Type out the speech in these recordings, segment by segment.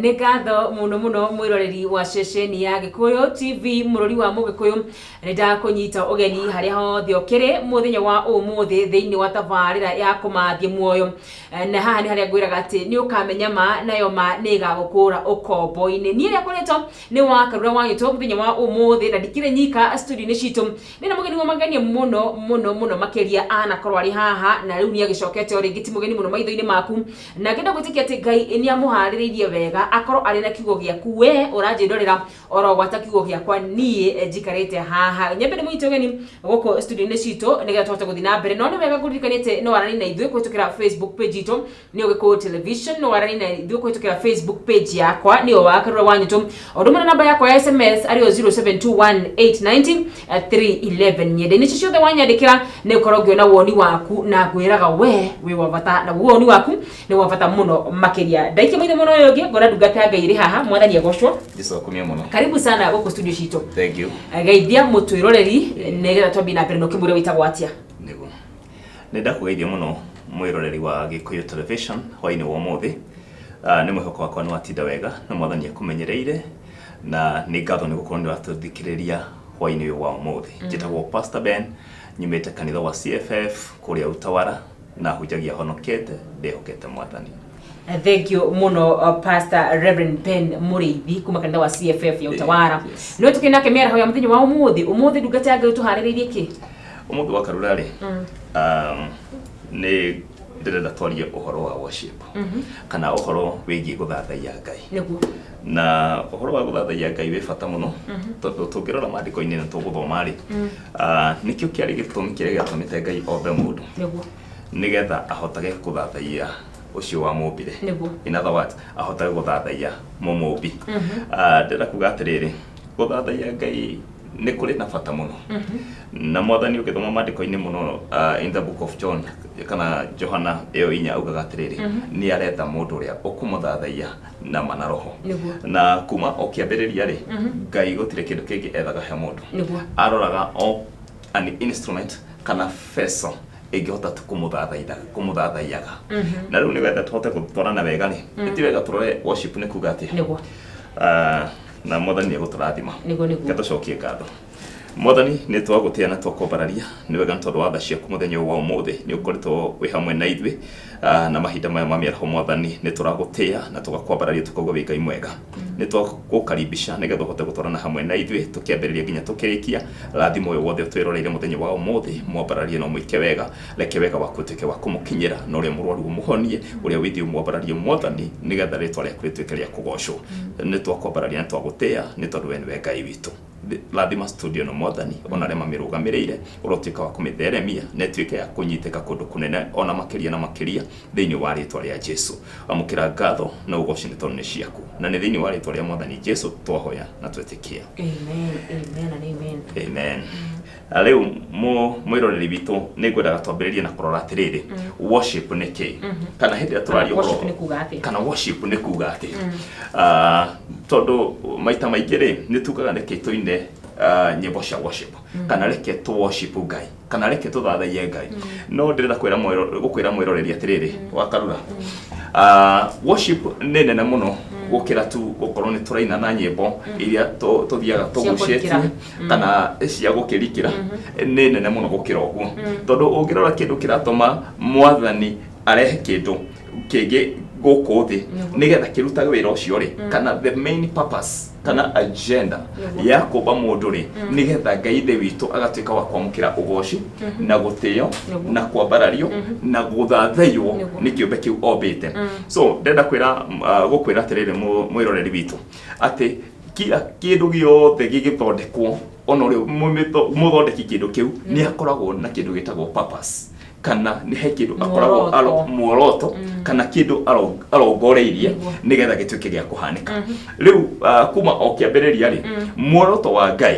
Nĩ ngatho mũno mũno mwĩroreri wa ceceni ya Gĩkũyũ TV, mũrori wa Mũgĩkũyũ. Nĩ ndakũnyita ũgeni harĩa hothe ũkĩrĩ mũthenya wa ũmũthĩ thĩinĩ wa tabarĩra ya Kũmathia Muoyo. Na haha nĩ harĩa ngwĩraga atĩ nĩ ũkamenya ma, nayo ma nĩ ĩgagũkũra ũkombo-inĩ. Niĩ rĩakwa rĩtwa nĩ Wakarura wa Gĩtũ mũthenya wa ũmũthĩ, na ndikĩrĩ nyika studio-inĩ citũ. Ndĩna mũgeni wa magegania mũno mũno mũno makĩria, anakorwo arĩ haha na rĩu nĩ agĩcokete o rĩngĩ, ti mũgeni mũno maitho-inĩ maku. Na ngĩenda gwĩtĩkia atĩ Ngai nĩ amũharĩrĩirie wega akorwo arĩ na kiugo gĩaku we ũranjĩrorera oro gwata kiugo gĩakwa niĩ njikarĩte haha. Nyambe nĩ mũnyite ũgeni gũkũ studio-inĩ citũ nĩgetha tũhote gũthiĩ na mbere. No nĩ wega ngũririkanie atĩ no waranie na ithuĩ kũhĩtũkĩra Facebook page itũ, nĩyo Gĩkũyũ Television. No waranie na ithuĩ kũhĩtũkĩra Facebook page yakwa, nĩyo Wakarura wa Nyũtũ, o ũndũ ũmwe na namba yakwa ya SMS arĩyo 0721890311. Nyenda-inĩ icio ciothe wanyandĩkĩra nĩ ngũkorwo ngĩona woni waku na ngwĩraga we wĩ wa bata, naguo woni waku nĩ wa bata mũno makĩria. Ndaikia maitho mũno ũyũ ũngĩ ngona ndungata ya Ngai ĩrĩ haha. Mwathani agocwo. Jesu akumio mũno. Karibu sana gũkũ studio citũ. Thank you. Geithia mũtwĩroreri nĩgetha twambie na mbere na ũkĩmwĩre wĩtagwo atĩa. Nĩguo. Nĩ ndakũgeithia mũno mwĩroreri wa Gĩkũyũ Television hwainĩ wa ũmũthĩ. Ah, nĩ mwĩhoko wakwa nĩ watinda wega na mwathani akũmenyereire, na nĩ ngatho nĩ gũkorwo nĩ ũratũthikĩrĩria hwainĩ ũyũ wa ũmũthĩ. Njĩtagwo Pastor Ben, nyumĩte kanitha wa CFF kũrĩa Utawara, na hunjagia honokete ndĩhokete mwathani. Thank you mũno, Pastor Reverend Ben Mũrĩithi kuma kanitha wa CFF ya Utawara. Yes. No tũkĩ nake mĩaraho ya mũthenya wa ũmũthĩ. Ũmũthĩ ndungata ya Ngai tũharĩrĩirie kĩ? Ũmũthĩ wa Karura rĩ, nĩ ndĩrenda twarie ũhoro wa worship kana ũhoro wĩgiĩ gũthathaiya Ngai. Na ũhoro wa gũthathaiya Ngai wĩ bata mũno, tondũ tũngĩrora maandĩko-inĩ na tũgũthoma rĩ, nĩkĩo kĩarĩ gĩtũmi kĩrĩa gĩatũmĩte Ngai ombe mũndũ, nĩgetha ahotage gũthathaiya ũcio wamũmbire. In other words, ahotage gũthathaiya mũmũmbi. Ndĩrenda kuga atĩrĩrĩ, gũthathaiya Ngai nĩ kũrĩ na bata mũno, na mwathani ũngĩthoma maandĩko-inĩ mũno, in the Book of John kana Johana ĩyo 4, augaga atĩrĩrĩ, nĩ aretha mũndũ ũrĩa ũkũmũthathaiya na ma na roho. Na kuma o kĩambĩrĩria rĩ, Ngai gũtirĩ kĩndũ kĩngĩ ethaga he mũndũ. Aroraga o an instrument kana vessel ĩngĩhota tu kũmũthathaitha kũmũthathaiyaga. Na rĩu nĩgetha tũhote gũtwarana wega rĩ, ti wega tũrore worship nĩ kuga atĩa. Na mwathani nĩ egũtũrathima. Nĩguo. Reke tũcokie ngatho. Mwathani, nĩ twagũtĩa na twakwambararia. Nĩ wega nĩ tondũ wa tha ciaku. Mũthenya ũyũ wa ũmũthĩ nĩ ũkoretwo wĩ hamwe na ithuĩ. Na mahinda maya ma mĩaraho, mwathani, nĩ tũragũtĩa na tũgakwambararia, tũkauga wĩ Ngai mwega. Nĩ twagũkaribisha nĩgetha ũhote gũtwarana hamwe na ithuĩ tũkĩambĩrĩria nginya tũkĩrĩkia. Rathimo ũyũ wothe ũtwĩroreire mũthenya wa ũmũthĩ, mwambararie na ũmwĩke wega. Reke wega waku ũtuĩke wa kũmũkinyĩra, na ũrĩa mũrwaru ũmũhonie, ũrĩa wĩ thĩ ũmwambararie, mwathani, nĩgetha rĩtwa rĩaku rĩtuĩke rĩa kũgocwo. Nĩ twakwambararia na twagũtĩa nĩ tondũ we nĩwe Ngai witũ. Rathima studio ĩno, mwathani, ona arĩa mamĩrũgamĩrĩire, ũrotuĩka wa kũmĩtheremia na ĩtuĩke ya kũnyitĩka kũndũ kũnene ona makĩria na makĩria thĩinĩ wa rĩtwa rĩa Jesu. Amũkĩra ngatho na ũgoci nĩ tondũ nĩ ciaku, na nĩ thĩinĩ wa rĩtwa rĩa mwathani Jesu twahoya na twetĩkia. Amen, amen and amen. Amen. Na rĩu mwĩroreri witũ, nĩ ngwendaga twambĩrĩrie na kũrora atĩrĩrĩ, worship nĩ kĩ, kana hĩndĩ ĩrĩa tũraria worship nĩ kuga atĩa? Kana worship nĩ kuga atĩa? Ah, tondũ maita maingĩ rĩ, nĩ tugaga reke tũine nyĩmbo cia worship, kana reke tũ worship Ngai, kana reke tũthathaiye Ngai. No ndĩrenda gũkwĩra mwĩroreri atĩrĩrĩ, Wakarura, worship nĩ nene mũno gũkĩra tu gũkorwo nĩ tũraina na nyĩmbo iria tũthiaga tũgucĩtie kũrikĩra. Kana cia gũkĩrikĩra. Nĩ nene mũno gũkĩra ũguo, tondũ ũngĩrora kĩndũ kĩratũma mwathani arehe kĩndũ kĩngĩ gũkũ thĩ nĩgetha kĩrutage wĩra ũcio rĩ, kana the main purpose kana agenda ya kũmba mũndũ rĩ, nĩgetha Ngai Ithe witũ agatuĩka wa kwamũkĩra ũgoci na gũtĩo na kwambarario na gũthathaiyo nĩ kĩũmbe kĩu ombĩte. So ndĩrenda kwĩra gũkwĩra atĩrĩrĩ, mwĩroreri witũ, atĩ kila kĩndũ gĩothe gĩgĩthondekwo, ona ũrĩa mũthondeki kĩndũ kĩu nĩ akoragwo na kĩndũ gĩtagwo purpose, kana nĩ he kĩndũ akoragwo Muoroto. Muoroto kana kĩndũ arongoreirie nĩgetha gĩtuĩke gĩa kũhanĩka. Rĩu kuma o kĩambĩrĩria rĩ, muoroto wa Ngai,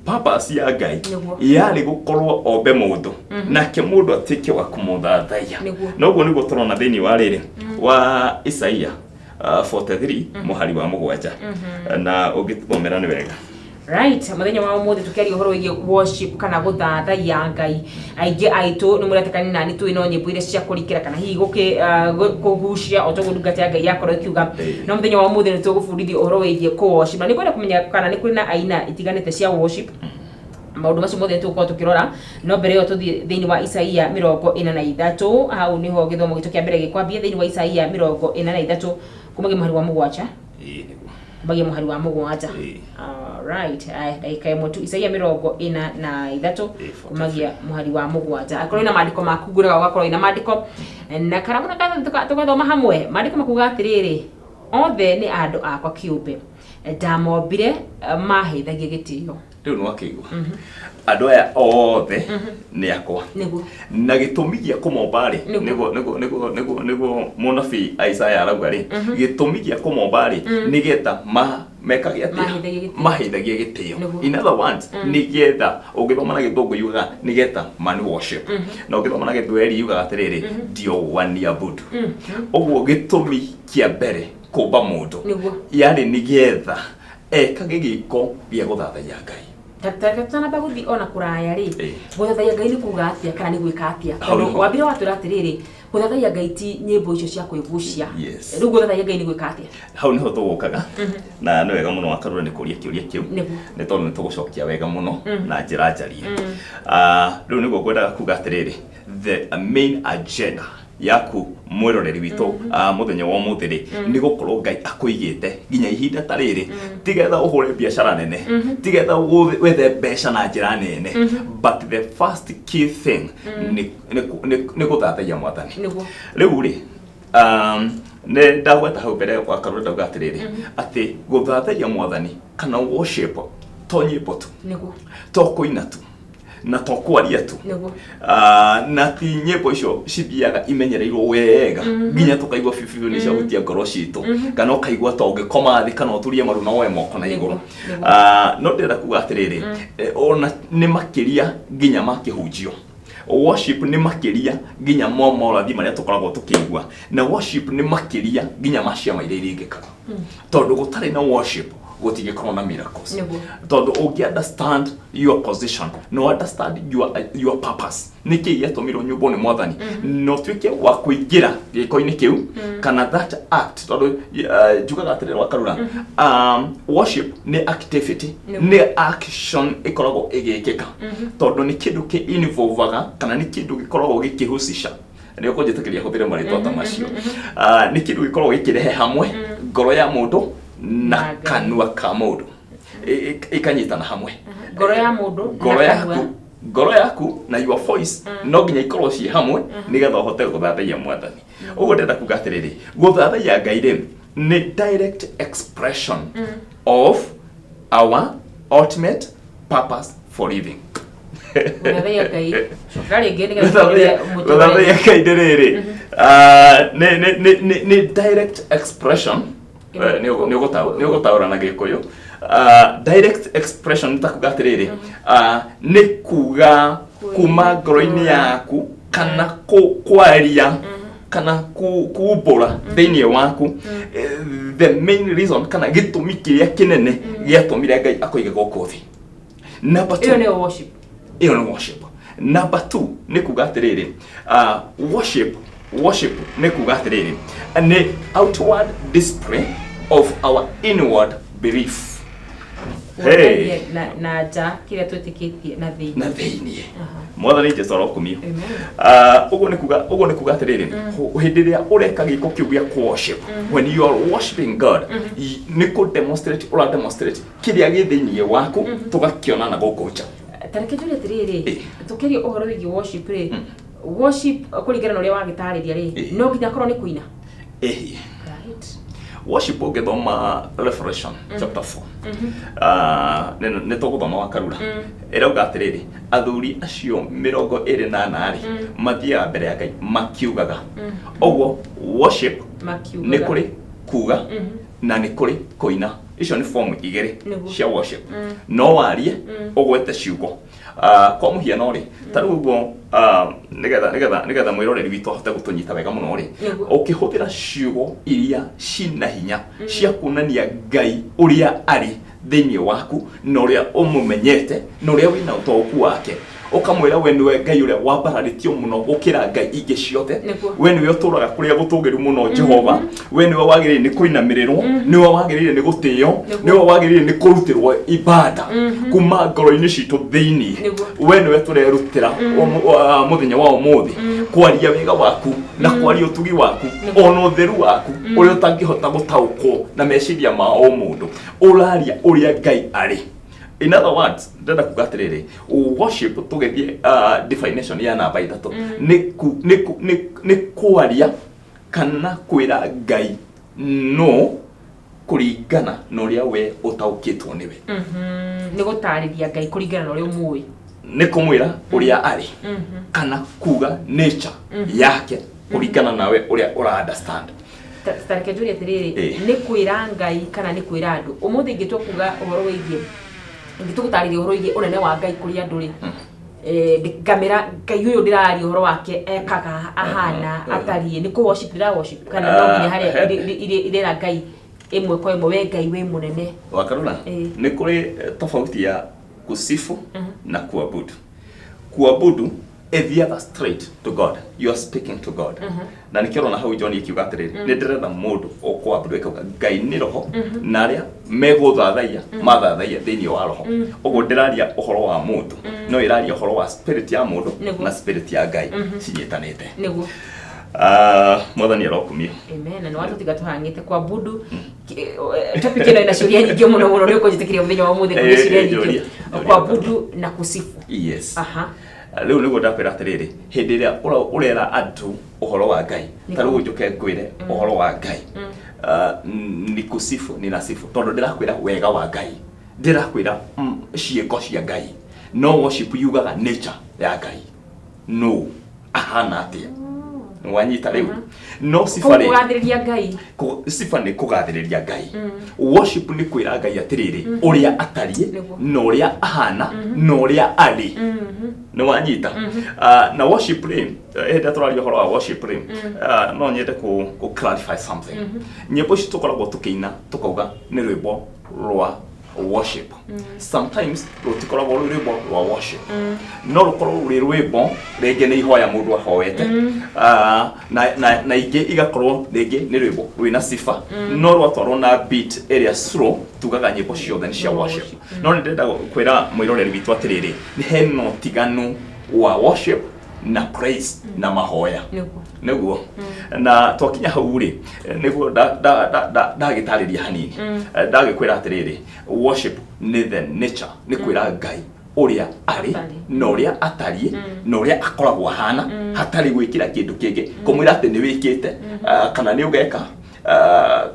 purpose ya Ngai yarĩ gũkorwo ombe mũndũ, nake mũndũ atuĩke wa kũmũthathaiya. Na ũguo nĩguo tũrona thĩinĩ wa rĩrĩ wa Isaia 43 mũhari wa 7, na ũngĩthomera nĩ wega. Right, muthenya wa umuthi tukiaria uhoro wigie worship kana guthathaiya Ngai. Aingĩ aitũ nĩ mũretĩkania nani twĩ no nyĩmbo iria cia kũrikĩra kana hihi kũgucia o toguo ndungata ya Ngai yakorwo ĩkiuga. No mũthenya wa ũmũthĩ nĩ tũgũbundithio ũhoro wĩgiĩ kũ worship, na nĩ ngwenda kũmenya kana nĩ kũrĩ na aina itiganĩte cia worship. Maũndũ macio mothe tũgũkorwo tũkĩrora, no mbere ĩyo tũthiĩ thĩinĩ wa Isaia 43. Hau nĩho gĩthomo gitũ kĩa mbere gĩkwambia, thĩinĩ wa Isaia 43 kumagia mũhari wa 7. Ĩĩ, nĩguo. Kumagia mũhari wa 7. Ĩĩ. Alright, aya, ndagĩka ĩmwe tu. Isaia 43 Ĩĩ, kumagia mũhari wa 7. Akorwo ina maandĩko maku, ngũraga ũgakorwo ina maandĩko na karamu na karatathi, tũgathoma hamwe. Maandĩko makuga atĩrĩrĩ: "Othe nĩ andũ akwa kĩũmbe, ndamombire mahĩthagie gĩtĩo." Rĩu nĩ wakĩigua, andũ aya othe nĩ akwa. Na gĩtũmi gĩa kũmomba rĩ, nĩguo mũnabii Isaiah arauga rĩ, gĩtũmi gĩa kũmomba rĩ, nĩgetha ma mekage atĩa? Mahĩthagie gĩtĩo. Mahĩthagie gĩtĩo. In other words, nĩgetha ũngĩthoma na Gĩthũngũ yugaga nĩgetha mani worship, na ũngĩthoma na Gĩthweri yugaga atĩrĩrĩ, ndio waniabudu. Ũguo gĩtũmi kĩa mbere kũmba mũndũ yarĩ nĩgetha ekage gĩko gĩa gũthathaiya Ngai. Tũtanamba gũthiĩ ona kũraya rĩ, gũthathaiya Ngai nĩ kuga atĩa kana nĩ gwĩka atĩa? Hau Tondũ nĩho. wambire watwĩra atĩrĩrĩ, gũthathaiya Ngai ti nyĩmbo icio cia kwĩgucia. Rĩu gũthathaiya Ngai nĩ gwĩka atĩa? Hau nĩho tũgũkaga, na nĩ wega mũno Wakarura nĩ kũria kĩũria kĩu, nĩ tondũ nĩ tũgũcokia wega mũno na njĩra njarie. Rĩu nĩguo ngwendaga kuga atĩrĩrĩ, the main agenda yaku mwĩroreri witũ mũthenya wa ũmũthĩ rĩ, nĩ gũkorwo Ngai akũigĩte nginya ihinda ta rĩrĩ, tigetha ũhũre biacara nene, tigetha wethe mbeca na njĩra nene, but the first key thing nĩ gũthathaiya Mwathani. Rĩu rĩ, nĩ ndagweta hau mbere wa Karura, ndauga atĩrĩrĩ, atĩ gũthathaiya Mwathani kana worship to nyĩmbo tu, to kũina tu, na to kwaria tu. Na ti nyĩmbo icio cithiaga imenyereirwo wega nginya tũkaigua biũ biũ nĩ ciahutia ngoro citũ, kana ũkaigua ta ũngĩkoma thĩ kana ũturie maru na woe moko na igũrũ. No ndĩrenda kuga atĩrĩrĩ, ona nĩ makĩria nginya ma kĩhunjio. Worship nĩ makĩria nginya mo morathi marĩa tũkoragwo tũkĩigua, na worship nĩ makĩria nginya ma ciama iria iringĩkaga, tondũ gũtarĩ na worship gũtingĩkorwo na miracles. Tondũ ũngĩ understand your position, no understand your purpose, nĩ kĩĩ gĩatũmirwo nyũmbwo nĩ Mwathani, na ũtuĩke wa kũingĩra gĩko-inĩ kĩu kana that act, tondũ njugaga atĩrĩrĩ Wakarura, worship nĩ activity, nĩ action ĩkoragwo ĩgĩkĩka, tondũ nĩ kĩndũ kĩ involvaga kana nĩ kĩndũ gĩkoragwo gĩkĩhusisha, nĩ ũkũnjĩtĩkĩria hũthĩre marĩtwa ta macio. Nĩ kĩndũ gĩkoragwo gĩkĩrehe hamwe ngoro ya mũndũ na Na Ngai. Kanua ka mũndũ ikanyitana hamwe. Ngoro ya mũndũ ngoro na yaku kanua. Ngoro yaku na your voice no nginya ikorwo ciĩ hamwe nĩgetha ũhote gũthathaiya Mwathani. Ũguo ndĩrenda kuga atĩrĩrĩ, gũthathaiya Ngai rĩ, nĩ direct expression of our ultimate purpose for living. Gũthathaiya Ngai, cokera rĩngĩ nĩgetha tũingĩre mũtũrĩre. Gũthathaiya Ngai nĩ rĩrĩ, nĩ direct expression. Nĩ ũgũtaũra na Gĩkũyũ. Direct expression nĩ ta kuga atĩrĩrĩ, nĩ kuga kuma ngoro-inĩ yaku kana kwaria kana kumbũra thĩinĩ waku the main reason kana gĩtũmi kĩrĩa kĩnene gĩatũmire Ngai akũige gũkũ thĩ. Number two. Ĩyo nĩyo worship. Ĩyo nĩ worship. Number two nĩ kuga atĩrĩrĩ, worship nĩ kuga atĩrĩrĩ, nĩ outward display of our inward belief. Hey. Kuonania na nja kĩrĩa twĩtĩkĩtie na thĩinĩ. Na thĩinĩ. Mwathani Jesu arokumio. Amen. Ũguo nĩ kuga atĩrĩrĩ, hĩndĩ ĩrĩa ũreka gĩko kĩu gĩa worship, when you are worshiping God, nĩ kũ demonstrate, ũra demonstrate kĩrĩa gĩ thĩinĩ waku, tũgakĩona na gũkũ nja. Ta reke njũrie atĩrĩrĩ, tũkĩaria ũhoro wĩgiĩ worship rĩ, worship kũringana na ũrĩa wagĩtarĩria rĩ, no nginya akorwo nĩ kũina? Ĩhi. Worship, ũngĩthoma Revelation chapter 4, nĩ tũgũthoma wa Karura, ĩrauga atĩrĩrĩ, athuri acio 24 rĩ, mathiaga mbere ya Ngai makiugaga. Ũguo worship makiugaga. Nĩ kũrĩ kuga na nĩ kũrĩ kũina. Icio nĩ form igĩrĩ cia worship. No warie, ũgwete ciugo. Kwa mũhiano rĩ, ta rĩu ũguo, nĩgetha mwĩroreri witũ ahote gũtũnyita wega mũno rĩ, ũkĩhũthĩra ciugo iria cina hinya cia kuonania Ngai ũrĩa arĩ. Thĩinĩ waku na ũrĩa ũmũmenyete na ũrĩa wĩna ũtaũku wake, ũkamwĩra we nĩwe Ngai ũrĩa wambararĩtio mũno gũkĩra ngai ingĩ ciothe. We nĩwe ũtũraga kũrĩa gũtũgĩru mũno, Jehova. We nĩwe wagĩrĩire nĩ kũinamĩrĩrwo, nĩwe wagĩrĩire nĩ gũtĩo, nĩwe wagĩrĩire nĩ kũrutĩrwo ibada kuma ngoro-inĩ citũ thĩinĩ. We nĩwe tũrerutĩra mũthenya wa ũmũthĩ kwaria wega waku na kwaria ũtugi waku ona ũtheru waku ũrĩa ũtangĩhota gũtaũkwo na meciria ma o mũndũ. Ũraria ũrĩa Ngai arĩ. In other words, ndĩrenda kuga atĩrĩrĩ, worship, tũgĩthiĩ definition ya namba 3, nĩ kwaria kana kwĩra Ngai no kũringana na ũrĩa we ũtaũkĩtwo nĩwe. Nĩ gũtarĩria Ngai kũringana na ũrĩa ũmũĩ. Nĩ kũmwĩra ũrĩa arĩ kana kuga nature yake kũringana nawe ũrĩa ũra understand. Ta reke njũrie atĩrĩrĩ, nĩ kwĩra Ngai kana nĩ kwĩra andũ? Ũmũthĩ ingĩtua kuga ũhoro wĩgiĩ, ingĩtua gũtarĩria ũhoro wĩgiĩ ũnene wa Ngai kũrĩ andũ rĩ, ngamĩra Ngai ũyũ ndĩraria ũhoro wake ekaga, ahana, atariĩ, nĩ kũ worship ndĩra worship kana no nginya harĩa irera Ngai ĩmwe kwa ĩmwe, we Ngai wĩ mũnene? Wakarura, nĩ kũrĩ tofauti ya kusifu na kuabudu. Kuabudu ĩthiaga straight to God, you are speaking to God. Na nĩkĩo ũrona hau John ikiuga atĩrĩrĩ, nĩ ndĩretha mũndũ ũkwabudu. Ĩkauga Ngai nĩ roho na arĩa megũthathaiya mathathaiya thĩinĩ wa roho. Ũguo ndĩraria ũhoro wa mũndũ, no ĩraria ũhoro wa spirit ya mũndũ na spirit ya Ngai cinyitanĩte. Ah, Mwathani arokumio. Amen. Na nĩ watũtiga tũhang'ĩte kuabudu. Topic ĩno ĩna ciũria nyingĩ mũno mũno, nĩ ũkũnjĩtĩkĩria mũthenya wa ũmũthĩ kũria ciũria nyingĩ. Njũria, njũria. Kuabudu na kusifu. Yes. Rĩu nĩguo ndakwĩra atĩrĩrĩ, hĩndĩ ĩrĩa ũrera andũ ũhoro wa Ngai, ta rĩu njũke ngwĩre ũhoro wa Ngai, ni kusifu, ninasifu tondũ ndĩrakwĩra wega wa Ngai, ndĩrakwĩra ciĩko cia Ngai. No worship yugaga nature ya Ngai, no ahana atĩa, wanyita? Rĩu no sifa Kũu rĩ, kũgathĩrĩria Ngai. Sifa nĩ kũgathĩrĩria Ngai, worship nĩ kwĩra Ngai atĩrĩrĩ, ũrĩa atariĩ na ũrĩa ahana na ũrĩa arĩ. Nĩ wanyita? Ah, na worship rĩ, hĩndĩ ĩrĩa tũraria ũhoro wa worship rĩ, no nyende kũ clarify something. Nyĩmbo ici tũkoragwo tũkĩina tũkauga nĩ rwĩmbo rwa worship, sometimes rũtikoragwo rwĩ rwĩmbo rwa worship, no rũkorwo rwĩ rwĩmbo rĩngĩ nĩ ihoya mũndũ ahoete. Ah, na ingĩ igakorwo rĩngĩ nĩ rwĩmbo rwĩna sifa, no rwatwarwo na beat ĩrĩa slow, tugaga nyĩmbo ciothe nĩ cia worship. No nĩ ndĩrenda kwĩra mwĩroreri witũ atĩrĩrĩ, nĩ hena ũtiganu wa worship na praise na mahoya. Nĩguo na twakinya hau rĩ, nĩguo ndagĩtarĩria hanini. Ndagĩkwĩra atĩrĩrĩ, worship nĩ the nature, nĩ kwĩra Ngai ũrĩa arĩ Atarĩ. na ũrĩa atariĩ na ũrĩa akoragwo ahana, hatarĩ gwĩkĩra kĩndũ kĩngĩ, kũmwĩra atĩ nĩ wĩkĩte, kana nĩ ũgeka,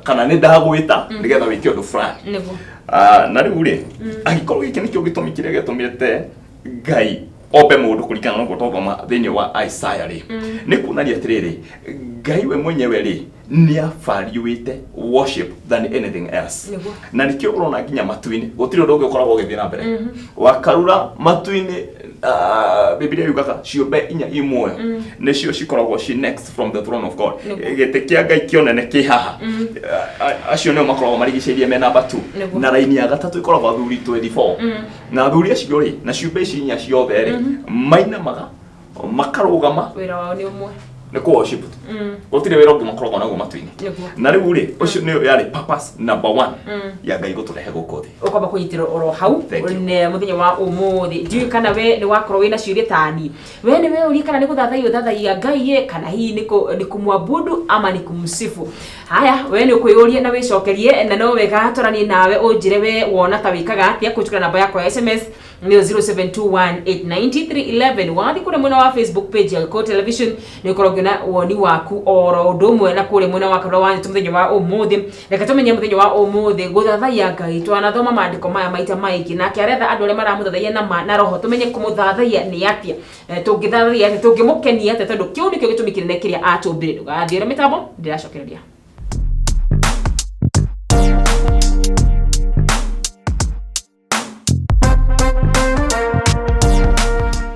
kana nĩ ndagwĩta nĩgetha wĩke ũndũ fulani. Ah, na rĩu rĩ, angĩkorwo gĩkĩ nĩkĩo gĩtũmi kĩrĩa gĩtũmĩte Ngai ombe mũndũ kũringana na ũguo twathoma thĩinĩ wa Isaya rĩ, nĩ kuonania atĩrĩrĩ, Ngai we mwenyewe rĩ, nĩ abariũĩte worship than anything else. Na nĩkĩo ũrona nginya matu-inĩ gũtirĩ ũndũ ũngĩ ũkoragwo ũgĩthiĩ na mbere. Wakarura matu-inĩ, Bibilia yugaga ciũmbe inya i muoyo nĩcio cikoragwo ci next from the throne of God. Gĩtĩ kĩa Ngai kĩonene kĩ haha. Acio nĩo makoragwo marigicĩirie me namba 2. Na raini ya gatatũ ĩkoragwo athuri 24, na athuri acio rĩ, na ciũmbe ici inya ciothe rĩ, mainamaga makarũgama. Wĩra wao nĩ ũmwe. Nĩ kũ worship tu. Gũtirĩ wĩra ũngĩ makoragwo naguo matu-inĩ. Na rĩu rĩ, ũcio nĩyo yarĩ purpose number one ya Ngai gũtũrehe gũkũ thĩ. Ũkwamba kũnyitĩrwo oro hau. Thank you. Nĩ mũthenya wa ũmũthĩ, ndiũĩ kana we nĩ wakorwo wĩna ciũria tani we nĩ we ũrie kana nĩ gũthathaiya ũthathaiya Ngai ĩ, kana hihi nĩ kũmwabudu ama nĩ kumsifu. Haya, we nĩ ũkwĩyũria na wĩcokerie, na no wega twaranie nawe ũnjĩre we wona ta wĩkaga atĩa kũhĩtũkĩra namba yakwa ya SMS, nĩyo 0721890311. Wathiĩ kũrĩa mwena wa Facebook page ya Gĩkũyũ Television nĩ ũkorwo ũkĩona woni waku oro ũndũ ũmwe na kũrĩa mwena wa Karura wa Ndeto. Mũthenya wa ũmũthĩ, reke tũmenye mũthenya wa ũmũthĩ gũthathaiya Ngai. Twanathoma maandĩko maya maita maingĩ, nake aretha andũ arĩa maramũthathaiya na ma na roho. Tũmenye kũmũthathaiya nĩ atĩa, tũngĩthathaiya atĩa, tũngĩmũkenia atĩa, tondũ kĩu nĩkĩo gĩtũmi kĩnene kĩrĩa atũmbire. Ndũgathiĩ ũrĩa mĩtambo ndĩracokereria.